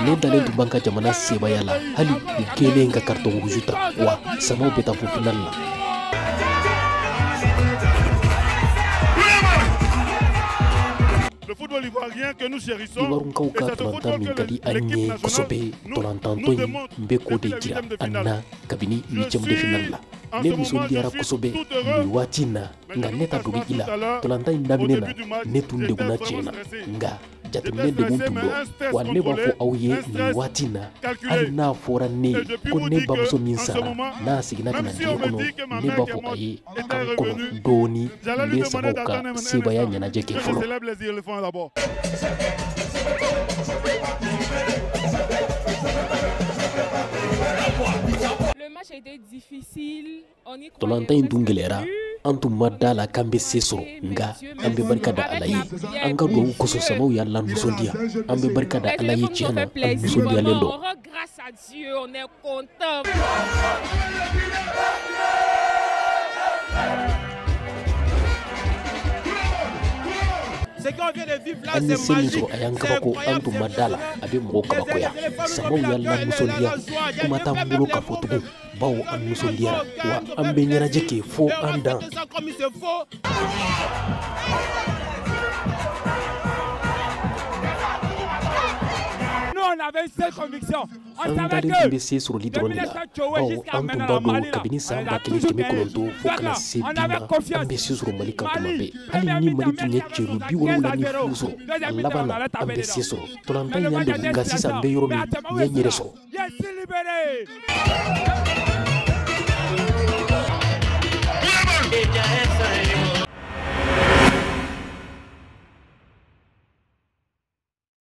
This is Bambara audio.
Ne dalen tun b'an ka jamana sebaaya la, hali u kɛlen ka carton rouge ta, wa Samaw bɛ taa fo finale la. Ivoirenkaw ka ntolantan min ka di an ye kosɛbɛ, ntolantantɔ in n bɛ k'o de jira an na kabini huitième de finale la. Ne nisɔndiyara kosɛbɛ nin waati in na, nka ne ta dogo i la, ntolantan in daminɛ na, ne tun degunna tiɲɛ na, nka jateminɛ degun tun don. Wa ne b'a fɔ aw ye nin waati in na, hali n'a fɔra ne ye ko ne bamuso min sara, n'a seginna ka na diɲɛ kɔnɔ, ne b'a fɔ a ye a ka n kɔnɔ dɔɔni, n bɛ Samaw ka sebaaya ɲɛnajɛ kɛ fɔlɔ. Ntolantan in tun gɛlɛyara, an tun ma da la k'an bɛ se sɔrɔ, nka an bɛ barika da Ala ye. An ka dugawu kosɔn, Samaw y'an lanisɔndiya. An bɛ barika da Ala ye, tiɲɛ na, an nisɔndiyalen don. An ye se min sɔrɔ, a y'an kabako, an tun ma da la a bɛ mɔgɔw kabakoya. Samaw y'an lanisɔndiya, kuma t'an bolo ka fɔ tugun, bawo an nisɔndiyara, wa an bɛ ɲɛnajɛ kɛ fo an dan. An dalen tun bɛ se sɔrɔli dɔrɔn de la, bawo an tun b'a dɔn kabini san 1900 fo ka na se bi ma, an bɛ se sɔrɔ Mali kan tuma bɛɛ. Hali ni Mali tun ye celu 70 sɔrɔ, a laban na an bɛ se sɔrɔ. Ntolantan in y'an degun, nka sisan n bɛ yɔrɔ min, n ye n yɛrɛ sɔrɔ.